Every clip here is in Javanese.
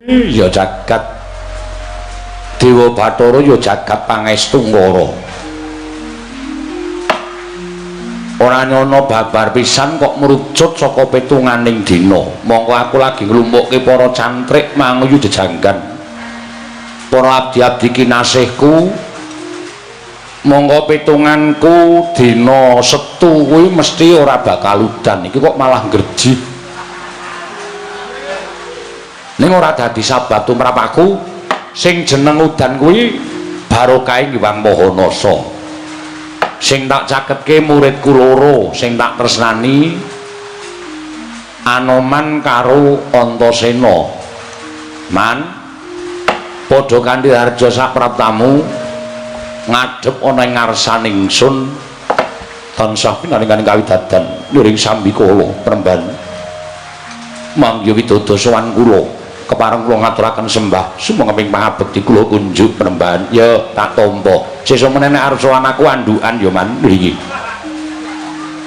Ya jagat Dewa Bathara, ya jagat pangestu ngara. Ora nyono babar pisan kok mrucut saka pitunganing dina. Mongko aku lagi nglumpukke para cantrik manguyu jejanggan. Para abdi-abdi kinasihku, mongko pitunganku dina Setu kuwi mesti ora bakal udan. Iki kok malah nggerji. Ning ora dadi sabab tumrap aku, sing jeneng udan kuwi barokahe Hyang Maha Nasa. Sing tak caketke muridku loro, sing tak tresnani Anoman karo Antasena. Man, padha kanthi harja sapraptamu ngadhep ana ing ngarsane ingsun tansah pinaringan kawidadan niring sambikala Premban. Mangya widodo sowan kula. Kepareng kula ngaturaken sembah sumangga pangabekti kula kunjuk Premban. Ya tak tampa. Sesuk meneh nek arep sowan aku andukan ya Man. Iki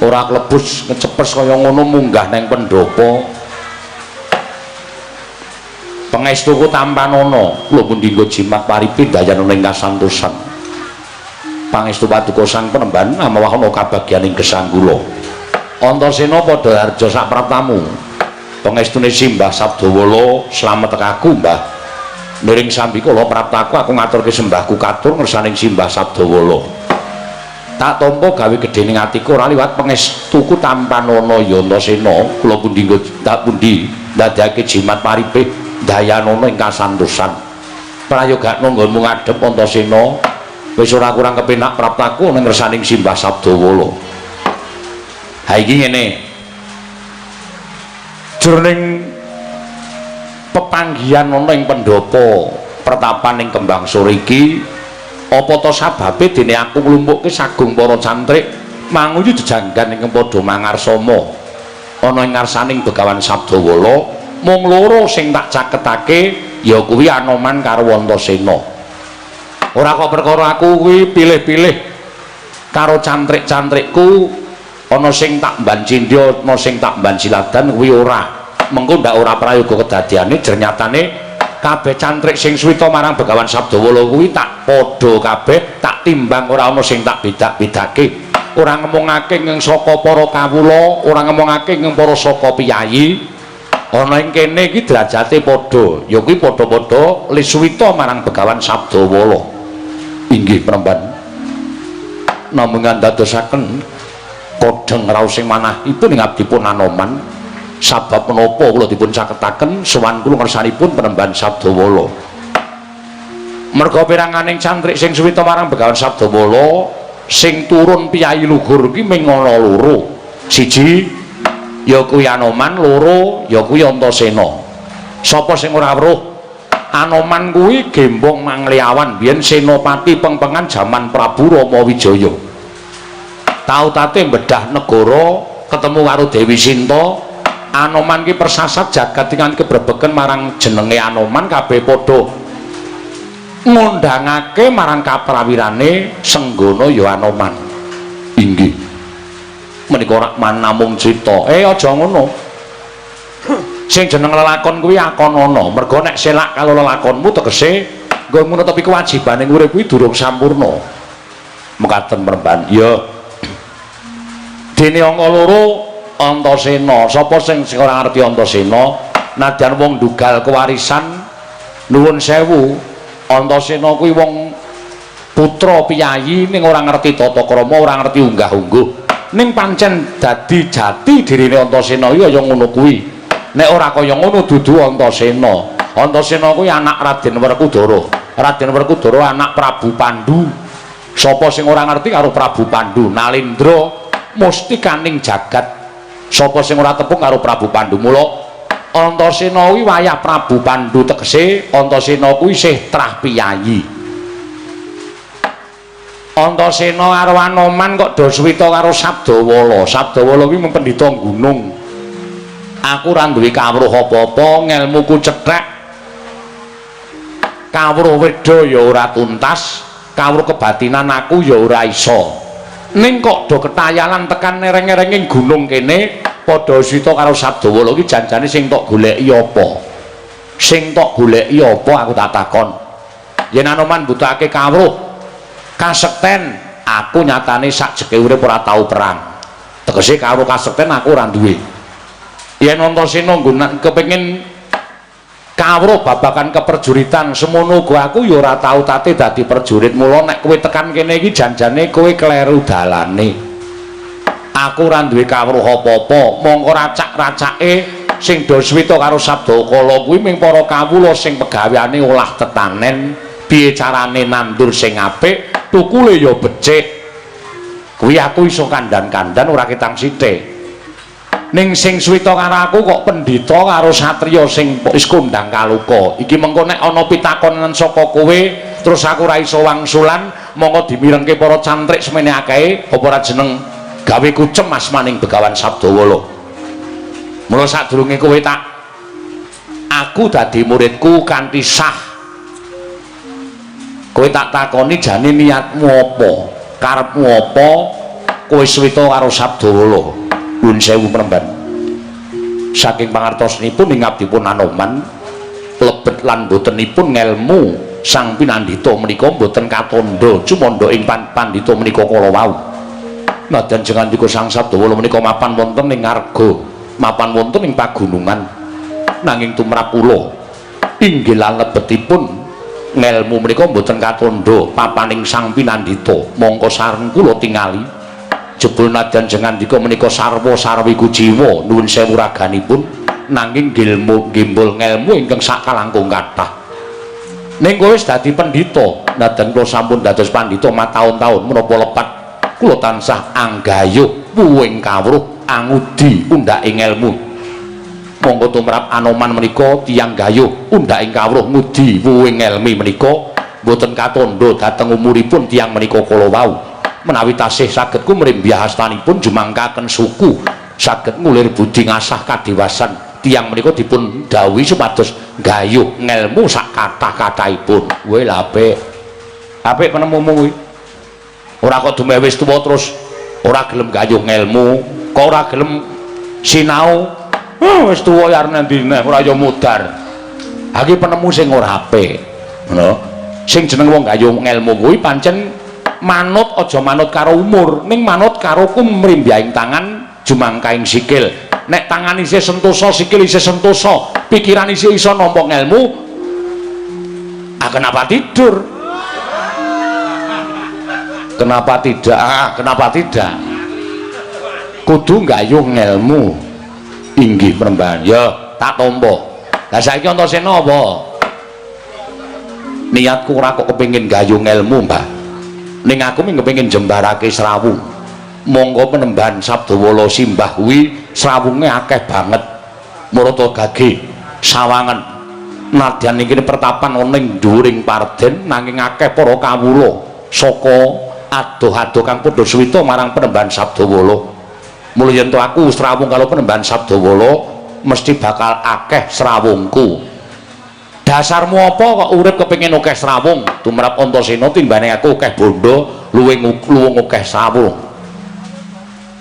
ora klebus ngecepes kaya ngono munggah neng pendopo. Pangestuku tampanana, kula pundi nggo jimat paripi dayanana ing kasantosan. Pangestu paduka Sang Penemban amawah ana kabagyaning gesang kula. Antasena padha harja sapraptamu. Pangestune Simbah Sabdawala slamet aku, Mbah. Niring sambikala praptaku aku ngaturke sembahku katur ngersaning Simbah Sabdawala. Tak tampa gawe gedhening atiku ora liwat pangestuku tampanana ya Antasena. Kula pundi nggo tak pundi ndadekake jimat paripih dayanana ing kasantosan. Prayogakno nggonmu ngadhep Antasena, wis ora kurang kepenak praptaku ning ngersaning Simbah Sabdawala. Ha iki ngene. Jroning pepanggihan ana ing pendopo pertapan ing Kembang Sore iki, apa ta sababe dene aku nglumpukke sagung para cantrik manguyu jejanggan ingkang padha mangarsama ana ing ngarsaning Begawan Sabdawala? Mung loro sing tak caketake ya kuwi Anoman karo Antasena. Ora kok perkara aku kuwi pilih-pilih karo cantrik-cantrikku, ana sing tak mban cindha, ana sing tak mban siladan kuwi ora. Mengko ndak ora prayoga kedadiane, jernyatane kabeh cantrik sing suwita marang Begawan Sabdawala kuwi tak padha kabeh, tak timbang ora ana sing tak bedak-bedake. Ora ngemongake ing saka para kawula, ora ngemongake ing para saka piyayi. Ana ing kene iki derajate padha, ya kuwi padha-padha lisuwita marang Begawan Sabdawala. Inggih Premban. Namung ngandadosaken kodheng raos sing manahipun ing abdipun Anoman, sabab menapa kula dipun caketaken sowan kula ngersanipun Penemban Sabdawala? Merga peranganing cantrik sing suwita marang Begawan Sabdawala sing turun piyayi luhur ki ming ana loro. Siji ya kuwi Anoman, loro ya kuwi Antasena. Sapa sing ora weruh Anoman kuwi gembong mangliawan biyen senopati pengpengan jaman Prabu Rama Wijaya. Tau tate bedah negara ketemu karo Dewi Sinta. Anoman ki persasat jagat dengan kebrebeken marang jenenge Anoman, kabeh padha ngundangake marang kaprawirane Senggana ya Anoman. Inggih. Menika ora namung crita. Aja ngono. Sing jeneng lelakon kuwi akonono. Merga nek selak karo lelakonmu tegese nggonmu netepi kewajibane urip kuwi durung sampurna. Mekaten Premban. Ya. Dene angka loro Antasena. Sapa sing ora ngerti Antasena? Nadyan wong ndugal kewarisan, nuwun sewu, Antasena kuwi wong putra piyayi ning ora ngerti tata krama, ora ngerti unggah-ungguh. Ning pancen dadi jati dirine Antasena iki kaya ngono kuwi. Nek ora kaya ngono dudu Antasena. Antasena kuwi anak Raden Werkudara. Raden Werkudara anak Prabu Pandu. Sapa sing ora ngerti karo Prabu Pandu? Nalendra mustikaning jagat. Sapa sing ora tepung karo Prabu Pandu? Mula Antasena kuwi wayah Prabu Pandu, tegese Antasena kuwi isih trah piyayi. Antasena karo Anoman kok do suwita karo Sabdawala. Sabdawala kuwi mung pendhita gunung. Aku ora duwe kawruh apa-apa, ngelmuku cethek. Kawruh wedha ya ora tuntas, kawruh kebatinan aku ya ora iso. Ning kok do ketayalan tekan nereng-erenging gunung kene padha suwita karo Sabdawala iki janjane sing tok goleki apa? Sing tok goleki apa aku tak takon. Yen Anoman butuhake kawruh kasekten, aku nyatane sak jeke urip ora tau perang. Tegese kawruh kasekten aku ora duwe. Yen Antasena nggon kepengin kawruh babagan keperjuritan semono uga aku ya ora tau tate dadi prajurit. Mula nek kowe tekan kene iki janjane kowe kleru dalane. Aku ora duwe kawruh apa-apa, mongko racak-racake sing do swita karo Sabdakala kuwi ming para kawula sing pegaweane olah tetanen, piye carane nandur sing apik, tukule ya becik. Kuwi aku iso kandhan-kandhan ora ketang sithik. Ning sing swita karo aku kok pendhita karo satriya sing wis kondang kaluka. Iki mengko nek ana pitakonan saka kowe terus aku ora iso wangsulan, mongko dimirengke para cantrik semene akehe apa ora jeneng gawe kucem asmaning Begawan Sabdawala. Mula sadurunge kowe tak aku dadi muridku kanthi sah. Kowe tak takoni jane niatmu apa? Karepmu apa? Kowe swita karo Sabdawala. Nuwun sewu Premban. Saking pangartosanipun ing abdipun Anoman lebet lan botenipun ngelmu sang pinandhita menika boten katandha cumandha ing pandhita menika kala wau. Nadyan jengandika Sang Sabdawala menika mapan wonten ing ngarga, mapan wonten ing pagunungan, nanging tumrap kula inggih lan lebetipun ngelmu menika boten katandha papaning sang pinandhita. Mongko sareng kula tingali jebul nadyan jengandika menika sarwa sarwi kuciwa, nuwun sewu raganipun, nanging gilmu gimbul ngelmu ingkang sakalangkung kathah. Ning kowe wis dadi pendhita, nadyan kula sampun dados pandhita mataun-taun menapa lepat kula tansah anggayuh wuwing kawruh angudi undhaking elmu. Monggo tumrap Anoman menika tiyang gayuh undhaking kawruh ngudi wuwing elmi menika boten katandha dhateng umuripun tiyang menika kala wau. Menawi tasih saged kumrembah astanipun jumangkaken suku, saged ngulir budi ngasah kadewasan, tiyang menika dipun dawuhi supados gayuh ngelmu sak kathah-kathahipun. Kowe lha apik. Apik penemumu kuwi. Ora kok dumeh wis tuwa terus ora gelem gayuh ngelmu, kok ora gelem sinau. Wis tuwa ya arep nang ndi neh ora ya mudar. Ha iki penemu sing ora apik. Ngono. Sing jeneng wong gayuh ngelmu kuwi pancen manut, aja manut karo umur, ning manut karo kumrimbyahing tangan jumangkaing sikil. Nek tangan isih sentosa, sikil isih sentosa, pikiran isih iso nampa ngelmu, ah kenapa tidur? Kenapa tidak? Ah, kenapa tidak? Kudu gayuh ngelmu. Inggih Premban. Ya, tak tampa. Lah saiki Antasena apa? Niatku ora kok kepengin gayuh ngelmu, Mbah. Ning aku mung kepengin jembarake srawung. Monggo penemban Sabdawala simbah kuwi srawunge akeh banget. Murata gage sawangan. Nadyan iki pertapan ana ing dhuwuring parden nanging akeh para kawula saka adoh-adoh kang padha suwita marang penemban Sabdawala. Mula yen to aku srawung karo penemban Sabdawala mesti bakal akeh srawungku. Dasarmu apa kok urip kepengin akeh srawung? Tumrap Antasena timbane aku akeh bondo luwing luwung akeh srawung.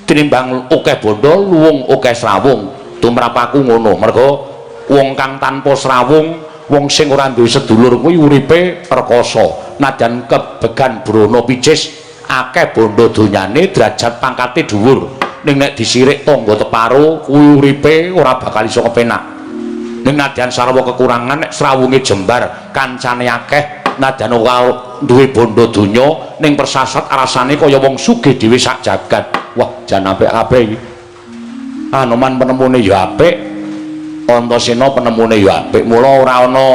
Tinimbang akeh bondo luwung akeh srawung. Tumrap aku ngono, mergo wong kang tanpa srawung, wong sing ora duwe sedulur kuwi uripe rekoso. Nadyan kebegan brana picis akeh bondo donyane derajat pangkate dhuwur. Ning nek disirik tangga teparo kuwi uripe ora bakal iso kepenak. Ning nadyan sarwa kekurangan nek srawunge jembar kancane akeh, nadyan ora duwe bondo donya ning persasat rasane kaya wong sugih dhewe sak jagat. Wah, jan apik kabeh iki. Anoman penemune ya apik, Antasena penemune ya apik. Mula ora ana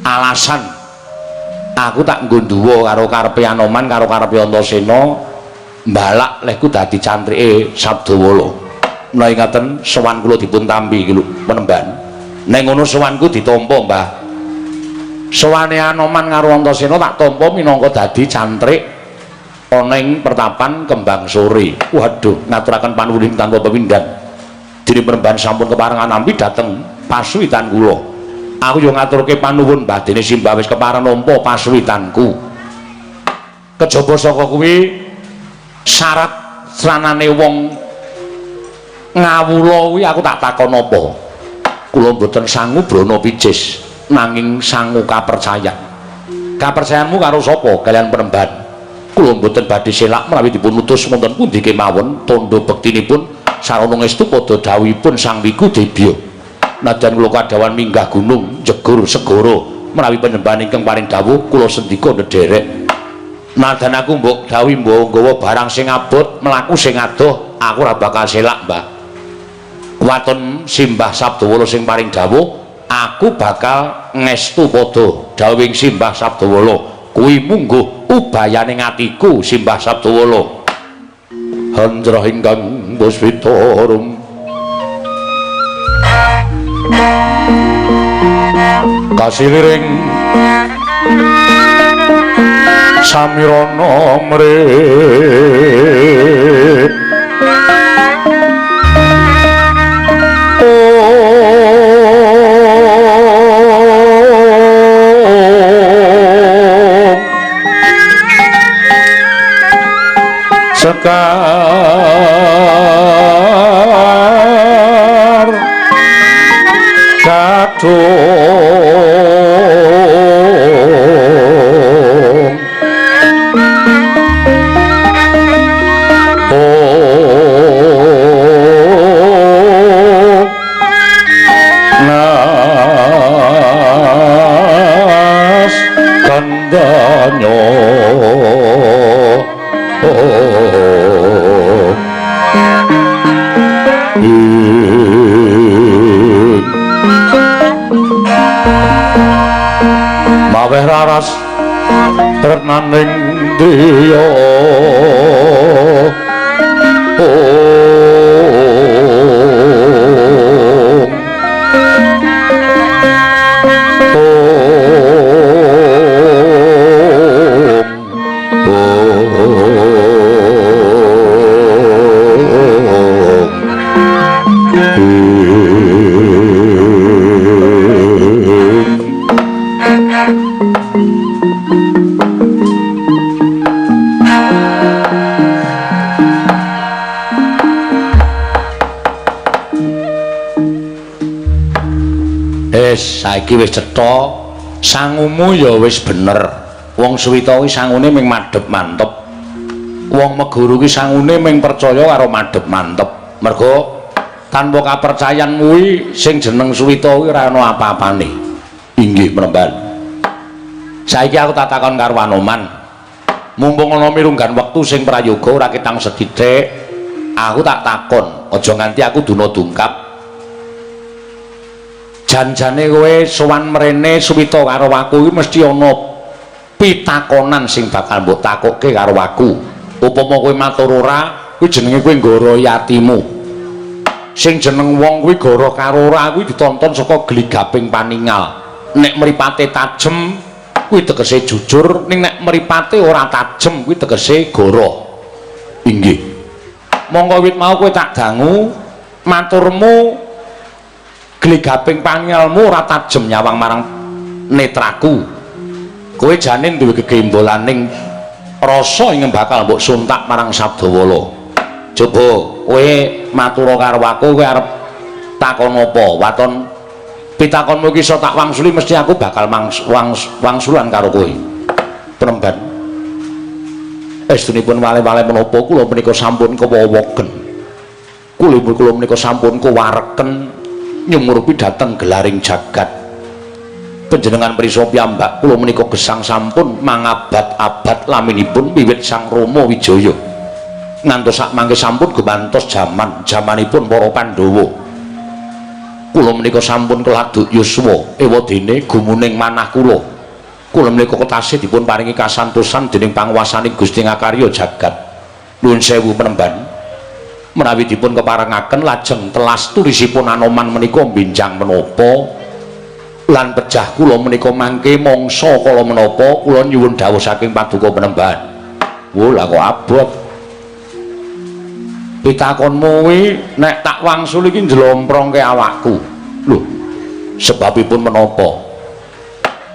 alasan aku tak nggo nduwa karo karepe Anoman karo karepe Antasena mbalak lehku dadi cantrike Sabdawala. Menawi ngaten sowan kula dipun tampi iki lho penemban. Nek ngono sowanku ditampa, Mbah. Sowane Anoman karo Antasena tak tampa minangka dadi cantrik ana ing pertapan Kembang Sore. Waduh, ngaturaken panuwun tanpa pepindhan. Dene penemban sampun keparengan nampi dhateng pasuwitan kula. Aku yo ngaturke panuwun Mbah, dene simbah wis kepareng nampa pasuwitanku. Kejaba saka kuwi syarat sranane wong Ngawula kuwi aku tak takon apa? Kula mboten sangu brana picis, nanging sangu kapercayan. Kapercayanmu karo sapa? Kaliyan Penemban. Kula mboten badhe selak menawi dipun utus wonten pundi kemawon tandha bektinipun sarana ngestu padha dawuhipun Sang Wiku Debya. Najan kula kadhawan minggah gunung jegur segara menawi penyembahan ingkang paring dawuh kula sendika ndederek. Najan aku mbok dawuhi mbok nggawa barang sing abot mlaku sing adoh aku ora bakal selak, Mbah. Waton Simbah Sabdawala sing paring dawuh aku bakal ngestu padha dawuhing Simbah Sabdawala. Kuwi mungguh ubayane atiku Simbah Sabdawala. Hanjrah ingkang puspitarum kasiliring samirana mrip sekar kadung nas kandanyo maweh raras tretnaning driya. Saiki wis cetha, sangumu ya wis bener. Wong Suwita kuwi sangune ming madhep mantep. Wong Meguru kuwi sangune ming percaya karo madhep mantep. Mergo tanpa kapercayan kuwi sing jeneng Suwita kuwi ora ana apa-apane. Inggih Mremban. Saiki aku tak takon karo Anoman. Mumpung ana mirunggan wektu sing prayoga ora ketang sethithik, aku tak takon, aja nganti aku duna dungkap. Janjane kowe sowan mrene Suwita karo aku iki mesti ana pitakonan sing bakal mbok takokke karo aku. Upama kowe matur ora, kuwi jenenge kowe nggoroi atimu. Sing jeneng wong kuwi goro karo ora kuwi ditonton saka gligaping paningal. Nek mripate tajem kuwi tegese jujur, ning nek mripate ora tajem kuwi tegese goro. Inggih. Monggo wit mau kowe tak dangu maturmu gligaping pangingalmu ora tajem nyawang marang netraku. Kowe jane duwe gegembolaning rasa ing bakal mbok suntak marang Sabdawala. Coba kowe matura karo aku, kowe arep takon apa? Waton pitakonmu iki iso tak wangsuli mesti aku bakal wangsulan karo kowe. Penemban. Estunipun wale-wale menapa kula menika sampun kewowoken. Kula menika sampun kewareken nyumurupi dhateng gelaring jagat. Panjenengan prisa piyambak kula menika gesang sampun mangabad-abad laminipun wiwit Sang Rama Wijaya ngantos sak mangke sampun gumantos jaman jamanipun para Pandhawa. Kula menika sampun keladuk yuswa ewadene gumuning manah kula. Kula menika ketasih dipun paringi kasantosan dening panguwasaning Gusti ngakarya jagat. Nuwun sewu Penemban. Menawi dipun keparengaken lajeng telas tulisipun Anoman menika benjang menapa lan pejah kula menika mangke mangsa kala menapa kula nyuwun dawuh saking paduka Penemban. Wo lah kok abot. Pitakonmu kuwi nek tak wangsul iki njlomprongke awakku. Lho, sebabipun menapa?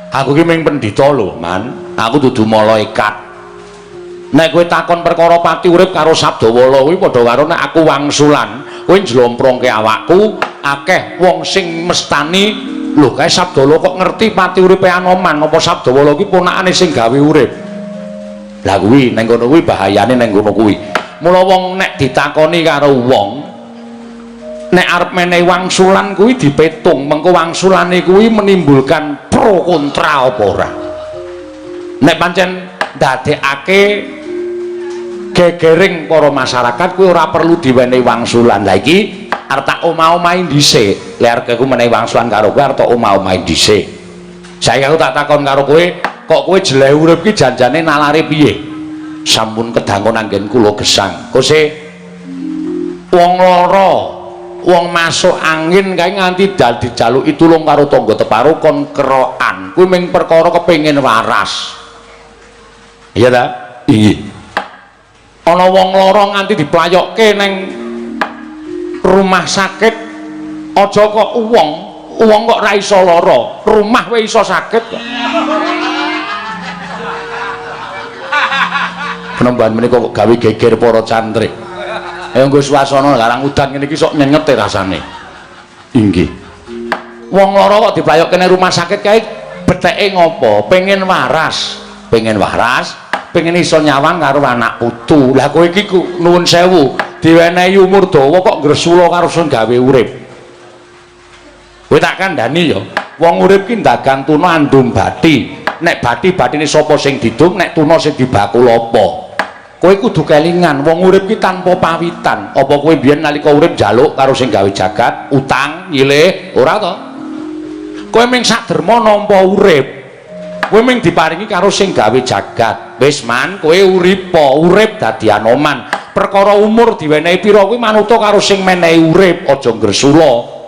Aku iki ming pendhita lho, Man. Aku dudu malaikat. Nek kowe takon perkara pati urip karo Sabdawala kuwi padha karo nek aku wangsulan, kowe njlomprongke awakku, akeh wong sing mestani, lho kae Sabdala kok ngerti pati uripe Anoman, apa Sabdawala kuwi ponakane sing gawe urip. Lah kuwi ning kono kuwi bahayane ning kono kuwi. Mula wong nek ditakoni karo wong nek arep menehi wangsulan kuwi dipetung, mengko wangsulane kuwi menimbulkan pro kontra apa ora. Nek pancen ndadekake gegering para masyarakat kuwi ora perlu diwenehi wangsulan. Lah iki arep tak omah-omahi dhisik. Lek arep aku menehi wangsulan karo kowe arep tak omah-omahi dhisik. Saiki aku tak takon karo kowe, kok kowe jeleh urip ki janjane nalare piye? Sampun kedangon anggen kula gesang. Kose wong lara, wong masuk angin kae nganti dal dijaluki tulung karo tangga teparo kon kerokan. Kuwi mung perkara kepengin waras. Iya ta? Iya. Ana wong lara nganti diplayokke neng rumah sakit, aja kok wong, wong kok ra iso lara, rumah wae iso sakit kok. Penembahan menika kok gawe geger para cantrik. Ayo nggo swasana larang udan ngene iki sok nyenyete rasane. Inggih. Wong lara kok diplayokke nang rumah sakit kae beteke ngopo? Pengen waras. Pengen waras, pengen iso nyawang karo anak putu. Lah kowe iki nuwun sewu, diwenehi umur dawa kok ngresula karo sing gawe urip. Kowe tak kandhani ya, wong urip ki ndagang tuna andum bathi. Nek bathi-bathine sapa sing didum, nek tuna sing dibakul apa? Kowe kudu kelingan, wong urip ki tanpa pawitan. Apa kowe biyen nalika urip njaluk karo sing gawe jagat, utang, nyilih, ora to? Kowe mung saderma nampa urip. Kowe mung diparingi karo sing gawe jagat. Wis man, kowe uripa, urip dadi Anoman. Perkara umur diwenehi pira kuwi manuta karo sing menehi urip, aja ngresula.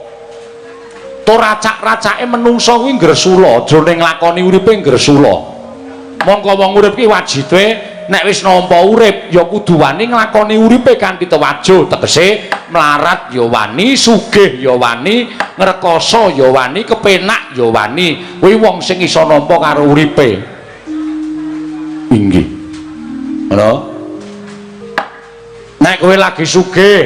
To racak-racake menungsa kuwi ngresula, jroning nglakoni uripe ngresula. Mongko wong urip ki wajibe nek wis nampa urip ya kudu wani nglakoni uripe kanthi tewajuh, tegese mlarat ya wani, sugih ya wani, ngrekoso ya wani, kepenak ya wani. Kuwi wong sing iso nampa karo uripe. Inggih. Ngono. Nek kowe lagi sugih,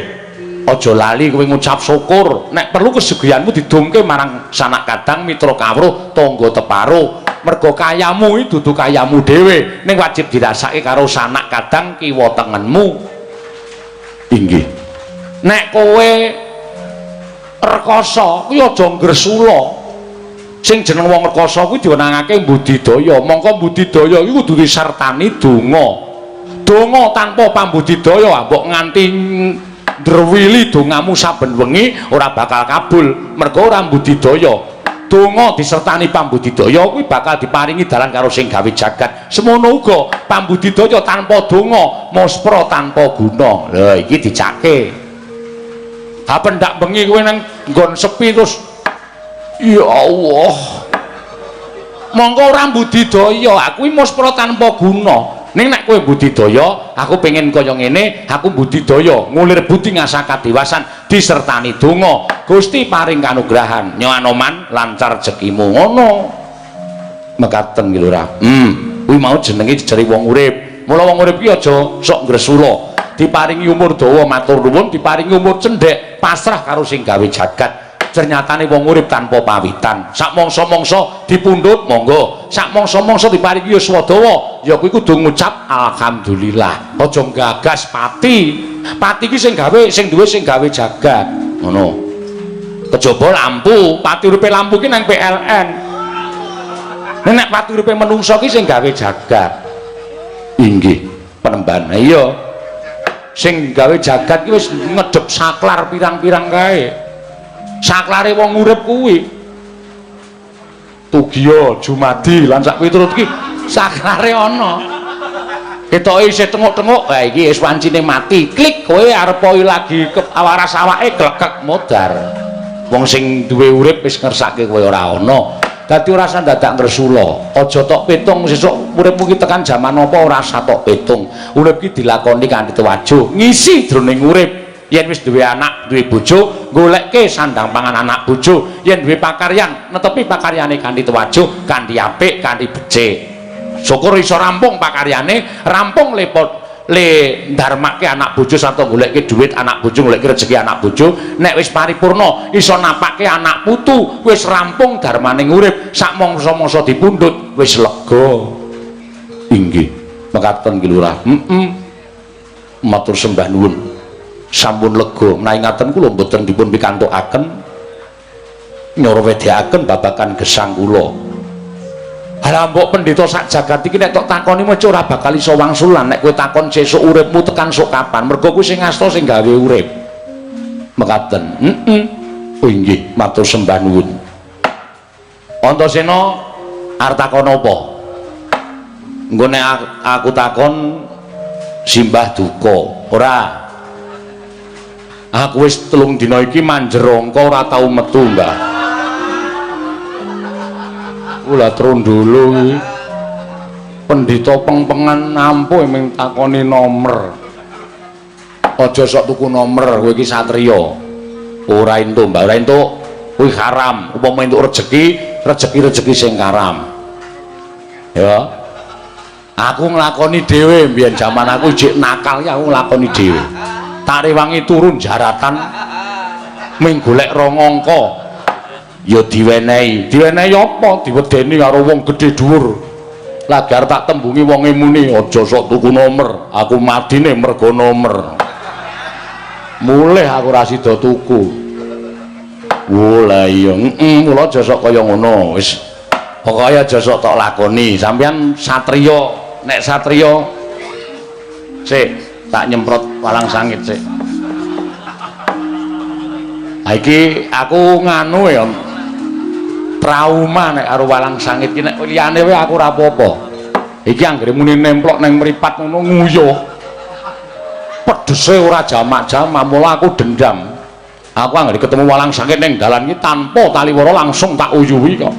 aja lali kowe ngucap syukur. Nek perlu kesugihanmu didumke marang sanak kadang, mitra kawruh, tangga teparo. Mergo kayamu iki dudu kayamu dhewe, ning wajib dirasake karo sanak kadang kiwa tengenmu. Inggih. Nek kowe rekoso kuwi aja ngresula. Sing jeneng wong rekoso kuwi diwenangake budidaya. Mongko budidaya iki kudu disertani donga. Donga tanpa pambudidaya mbok nganti ndrewili dongamu saben wengi ora bakal kabul, mergo ora budidaya. Donga disertani pambudidaya kuwi bakal diparingi dalan karo sing gawe jagat. Semono uga pambudidaya tanpa donga muspra tanpa guna. Lha iki dicake. Ha pendak bengi kowe nang nggon sepi terus ya Allah. Mongko ora budidaya, aku iki muspra tanpa guna. Ning nek kowe budidaya, aku pengen kaya ngene, aku budidaya, ngulir budi ngasah kadiwasan disertani donga. Gusti paring kanugrahan, Nyo Anoman lancar rezekimu ngono. Mekaten ki lho. Kuwi mau jenenge jejere wong urip. Mula wong urip ki aja sok ngresula. Diparingi umur dawa matur nuwun, diparingi umur cendhek pasrah karo sing gawe jagat. Ternyatane wong urip tanpa pawitan. Sak mangsa-mangsa dipundhut monggo, sak mangsa-mangsa diparingi yuswa dawa, ya kuwi kudu ngucap alhamdulillah. Aja gagas pati. Pati ki sing gawe, sing duwe sing gawe jagat. Ngono. Kejaba lampu, pati uripe lampu ki nang PLN. Nek pati uripe menungsa ki sing gawe jagat. Inggih, penemban. Iya. Sing gawe jagat ki wis ngedep saklar pirang-pirang kae. Saklare wong urip kuwi Tugiya, Jumadi lan sak piturut ki saklare ana. Ketoke isih tenguk-tenguk, ha iki wis wancine mati. Klik kowe arep lagi waras awake glekek modar. Wong sing duwe urip wis ngersake kowe ora ana. Dadi ora usah dadak ngresula. Aja tok pitung sesuk uripmu ki tekan jaman apa ora usah tok pitung. Urip ki dilakoni kanthi tewajuh, ngisi jroning urip. Yen wis duwe anak, duwe bojo, golekke sandang pangan anak bojo. Yen duwe pakaryan, netepi pakaryane kanthi tewajuh, kanthi apik, kanthi becik. Syukur iso rampung pakaryane, rampung lepot le ndarmake anak bojo sarta goleke dhuwit anak bojo, goleke rezeki anak bojo. Nek wis paripurna iso napake anak putu, wis rampung darmaning urip, sak mangsa-mangsa dipundhut wis lega. Inggih, mekaten ki Lurah. Heeh. Matur sembah nuwun. Sampun lega. Menawi ngaten kula mboten dipun pikantukaken nyurwedhekaken babagan gesang kula. Halah mbok pendeta sak jagat iki nek tok takoni mesti ora bakal iso wangsulan nek kowe takon sesuk uripmu tekan sok kapan. Mergo kuwi sing ngasta sing gawe urip. Mekaten. Heeh. Oh inggih, matur sembah nuwun. Antasena arep takon apa? Engko nek aku takon simbah duka. Ora. Aku wis 3 dina iki manjerongko ora tau metu, Mbah. Ula trondolo iki. Pendhita peng-pengan ampuh ming takoni nomer. Aja sok tuku nomer, kowe iki satriya. Ora entuk, Mbah, ora entuk. Kuwi haram. Upama entuk rejeki, rejeki-rejeki sing haram. Ya. Aku nglakoni dhewe mbiyen jaman aku jek nakal ya aku nglakoni dhewe. Tak rewangi turun jaratan ming golek rong angka. Ya diwenehi. Diwenehi apa? Diwedeni karo wong gedhe dhuwur. Lagi arep tak tembungi wonge muni, aja sok tuku nomer, aku madine mergo nomer. Mulih aku ora sida tuku. Oh lah iya, heeh, mula aja sok kaya ngono. Wis pokoke aja sok tok lakoni. Sampeyan satriya, nek satriya sik tak nyemprot walang sangit sik. Ha iki aku nganu ya trauma nek karo walang sangit iki, nek liyane wae aku ora apa-apa. Iki anggere muni nemplok nang mripat ngono nguyuh. Pedese ora jamak-jamak, mula aku dendam. Aku anggere ketemu walang sangit ning dalan iki tanpa taliwara langsung tak uyuhi kok.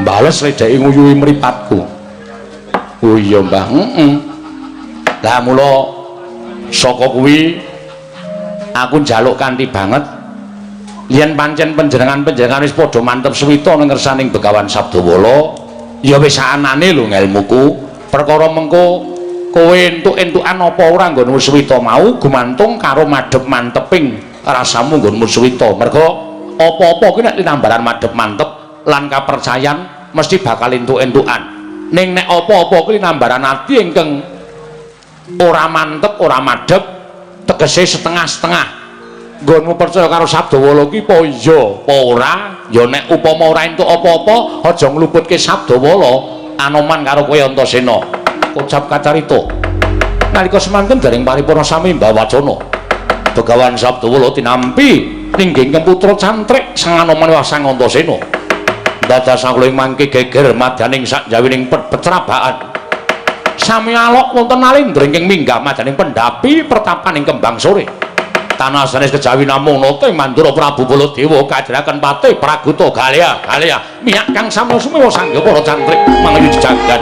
Bales ledeki nguyuhi mripatku. Oh iya, Mbah, heeh. Lah mula saka kuwi aku njaluk kanthi banget yen pancen panjenengan-panjenengan wis padha mantep suwita ning ngersaning Begawan Sabdawala, ya wis anane lho ngelmuku. Perkara mengko kowe entuk-entukan apa ora nggonmu suwita mau gumantung karo madhep manteping rasamu nggonmu suwita. Mergo apa-apa kuwi nek tinambaran madhep mantep lan kapercayan mesti bakal entuk-entukan. Ning nek apa-apa kuwi tinambaran ati ingkang ora mantep, ora madhep, tegese setengah-setengah. Nggonmu percaya karo Sabdawala ki apa iya apa ora? Ya nek upama ora entuk apa-apa aja ngluputke Sabdawala anoman karo kowe Antasena. Kocap kacarita. Nalika semanten dereng paripurna sami mbawacana. Begawan Sabdawala tinampi ninggih putra cantrik Sang Anoman Sang Antasena. Dados sakula ing mangke geger madyaning sakjawining pecrabaan. Sami alok wonten nalendra ingkang minggah madyaning pendhapi pertapan ing Kembang Sore. Tanah sanes kejawi namung nata ing Mandura Prabu Baladewa kajraken patih Praguta Galea Galea miyak kang samya sumewa sanggya para cantrik mangayu jejagan.